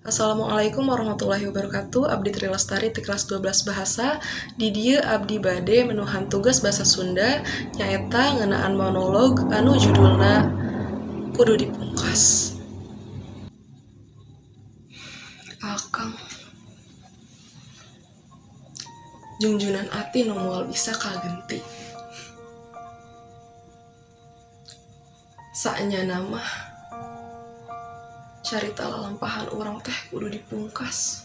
Assalamualaikum warahmatullahi wabarakatuh. Abdi Tri Lestari ti kelas 12 bahasa. Di dieu abdi bade menuhan tugas bahasa Sunda, nyaeta ngeunaan monolog anu judulna Kudu Dipungkas. Akang jungjunan ati nu moal bisa kagenti. Saenyana mah carita lalampahan urang teh kudu dipungkas.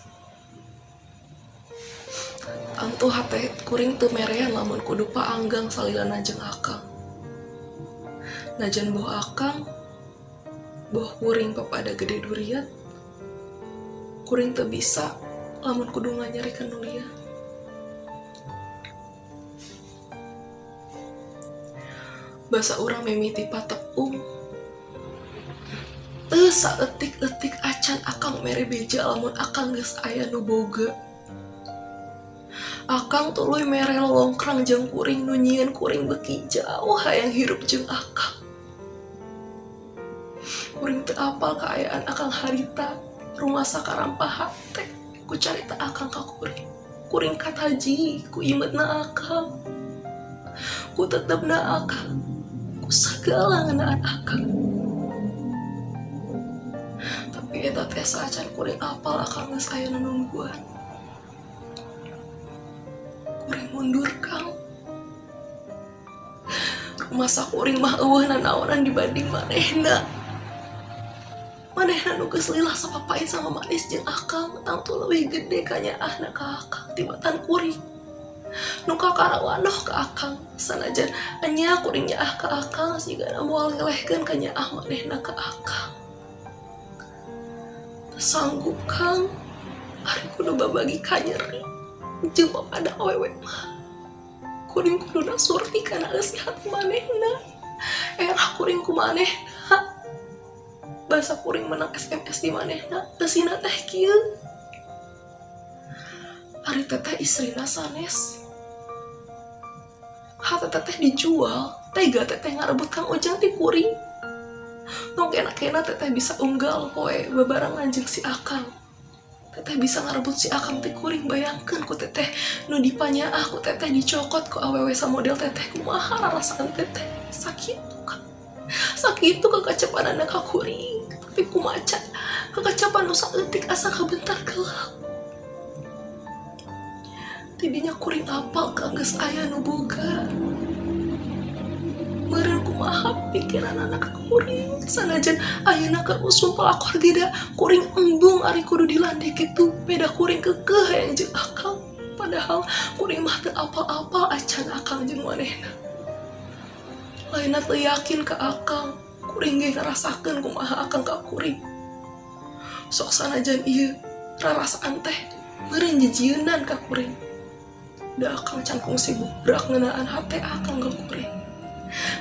Tangtu hate kuring teu merean lamun kudu paanggang salilana jeung akang. Najan boh akang, boh kuring papada gede duriat, kuring teu bisa lamun kudu nganyerikeun nu lian. Basa urang mimiti pateung. Teu saeutik-eutik acan akang mere beja lamun akang geus aya nu boga. Akang tuluy mere lolongkrang jeung kuring nu nyieun kuring beuki jauh hayang hirup jeung akang. Kuring teu apal kaayaan akang harita, rumasa karampa hate ku carita akang ka kuring. Kuring kataji ku imetna akang, ku tetepna akang, ku sagala ngeunaan akang. Tapi eta teh saacan kuring apal akang geus aya nu nungguan. Kuring mundur, Kang. Rumasa kuring mah eueuh nanaonan dibanding manehna. Manehna nu geus lila sapapait sama manis jeung akang, tangtu leuwih gede kanyaahna ka akang tibatan kuring. Nu kakarawanoh ka akang, sanajan enya kuring nyaah ka akang sigana moal ngelehkeun kanyaah manehna ka akang. Teu sanggup, Kang, ari kudu babagi kanyeri jeung papada awewe mah. Kuring kuduna surti kana eusi hati manehna. Erah kuring ku manehna. Basa kuring menang SMS di manehna, eusina teh kieu. Ari teteh istrina sanes. Hate teteh dijual, tega teteh ngarebut Kang Ujang ti kuring. Tong kena-kena teteh bisa unggal poe babarengan jeung si Akang. Teteh bisa ngarebut si Akang ti kuring, bayangkeun ku teteh nu dipanyaah ku teteh dicokot ku awewe samodel teteh, kumaha rarasaan teteh. Sakitu Kang. Sakitu kakacepanana ka kuring, tapi kumaca kakacapan nu saeutik asa kabentar gelap. Tidinya kuring apal ka geus aya nu boga. Meureun kumaha pikiranana ka kuring, sanajan ayeuna keur usum pelakor ge da kuring embung ari kudu dilandik kitu, beda kuring keukeuh hayang jeung akang. Padahal kuring mah teu apal-apal acan akang jeung manehna. Lainna teu yakin ka akang, kuring ge ngarasakeun kumaha akang ka kuring. Sok sanajan ieu rarasaan teh meureun jijieunan ka kuring. Da akang can kungsi bubrak ngeunaan hate akang ka kuring.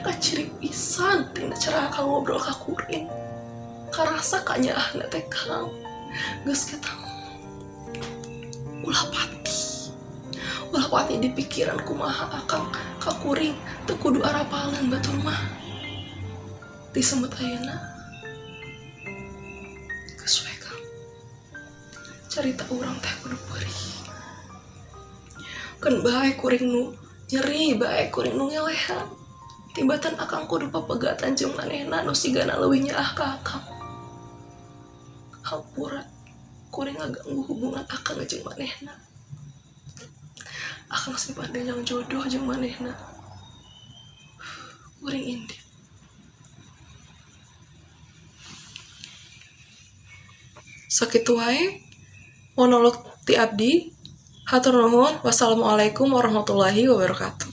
Kaciri pisan tina cara akang ngobrol ka kuring. Karasa kanyaahna teh, Kang. Geus kita ulah pati. Ulah pati di pikiran kumaha akang ka kuring, teu kudu arapaleun batur mah. Ti semut ayeuna. Geus we, Kang. Carita urang teh kudu peurih. Keun bae kuring nu nyeri, bae kuring nu ngelehan. Tibatan akang kudu papegatan jeung manehna nu sigana leuwih nyaah ka akang. Hampura kuring ngaganggu hubungan akang jeung manehna. Akang simpan yang jodoh jeung manehna. Kuring indit. Sakitu wae monolog ti abdi. Hatur nuhun. Wassalamualaikum warahmatullahi wabarakatuh.